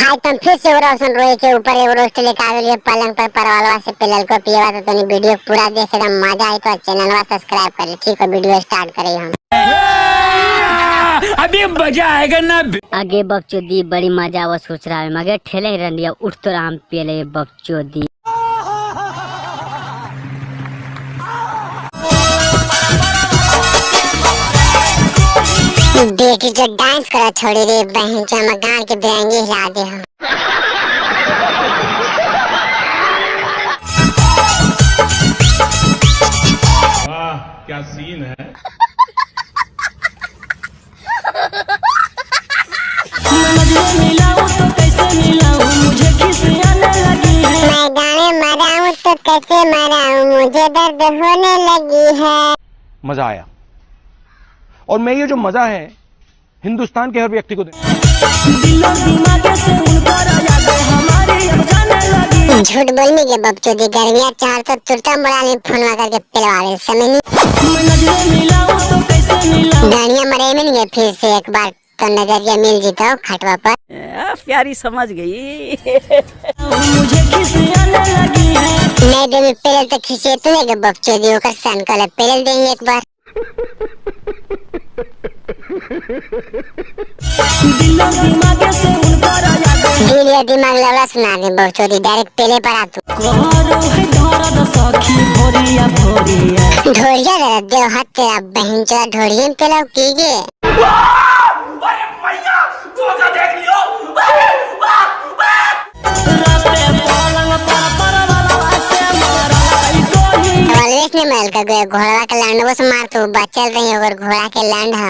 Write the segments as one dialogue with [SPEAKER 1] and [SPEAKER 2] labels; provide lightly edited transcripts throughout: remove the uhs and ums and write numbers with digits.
[SPEAKER 1] आज तुम फिर से रोशन रोए के ऊपर एगो रोस्ट लेके आ गेलिए पलंग पर परवालवा से पेलल को पिएवा। तो तनी वीडियो पूरा देख, एकदम मजा आई तो चैनलवा सब्सक्राइब कर। ठीक है, वीडियो स्टार्ट करे हम।
[SPEAKER 2] अभी मजा आएगा ना।
[SPEAKER 3] आगे बकचोदी बड़ी मजा आवा सोच रहा है, मगर ठेले रंडिया उठ तो राम पेले बकचोदी।
[SPEAKER 1] बेटी जो डांस करा छोड़ी रे बहन जो हम गान के बिरंगी हिला दे हम।
[SPEAKER 4] वाह क्या सीन है।
[SPEAKER 5] मिलाऊं तो कैसे मिलाऊं, मुझे खिसियाने लगी है।
[SPEAKER 1] मैं गाने मराऊं तो कैसे मराऊं, मुझे दर्द होने लगी है।
[SPEAKER 6] मजा आया और मैं ये जो मजा है हिंदुस्तान के हर व्यक्ति को दे।
[SPEAKER 5] दिलो दिमाग से उनका याद हमारी अब जाने लगी।
[SPEAKER 1] झूठ बोलने के बकचोदी गर्मियाँ चार तो तुरता मोड़ा नहीं फोनवा करके पिलवा समझ नहीं।
[SPEAKER 5] मैं नजरें मिलाऊं तो कैसे मिलाऊं,
[SPEAKER 1] गाड़ियाँ मरे में नहीं फिर से एक बार तो नजरिया मिल जीता हो खटवा पर।
[SPEAKER 7] प्यारी समझ गई।
[SPEAKER 5] मुझे खिसियाने लगी है।
[SPEAKER 1] नहीं देवी पेल तो खिसे तू है बकचोदी होकर सन कल पेल देंगे एक बार।
[SPEAKER 5] दिलो दिमाग से उनका याद
[SPEAKER 1] दिल या दिमाग लवड़ा सुना दे बकचोदी डायरेक्ट पेले पर आ तू।
[SPEAKER 5] करो है दर्द सखी भोरिया भोरिया।
[SPEAKER 1] ढोरिया जरा देव हाथ तेरा बहन चोदा ढोरिया में पेलाओ की गे।
[SPEAKER 5] राते पलंग पर परवलवा से मारल कोही।
[SPEAKER 1] अलवेश ने मरल का गए घोड़ा के लैंड बस मार तू बचल रही अगर घोड़ा के लैंड है।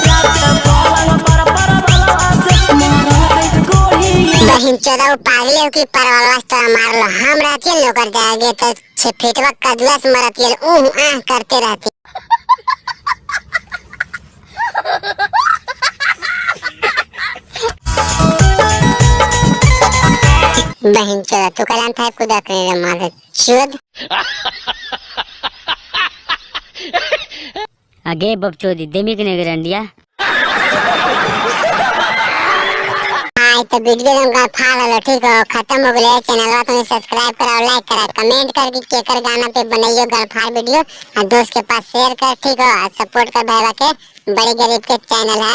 [SPEAKER 5] राते पलंग पर परवलवा से मारल कोही।
[SPEAKER 1] बहन चोदा वो पागल हो कि परवलवा से तोरा मारलो हम रहती है लोकर जाएंगे तो छह फीटवा कदुआ से मरती है ऊह आह करते रहती। बहन चोदा तू कलाम था कुदा करे रे मार चोद।
[SPEAKER 3] आगे बकचोदी देमी के नहीं रंडिया।
[SPEAKER 1] हाँ तो वीडियो हम का फाड़ लो ठीक हो खत्म हो गया। चैनलवा तुम सब्सक्राइब करा लाइक करा कमेंट करके केकर गाना पे बनाइयो गलफाड़ वीडियो और दोस्त के पास शेयर कर ठीक हो और सपोर्ट कर भाईवा के बड़े गरीब के चैनल है।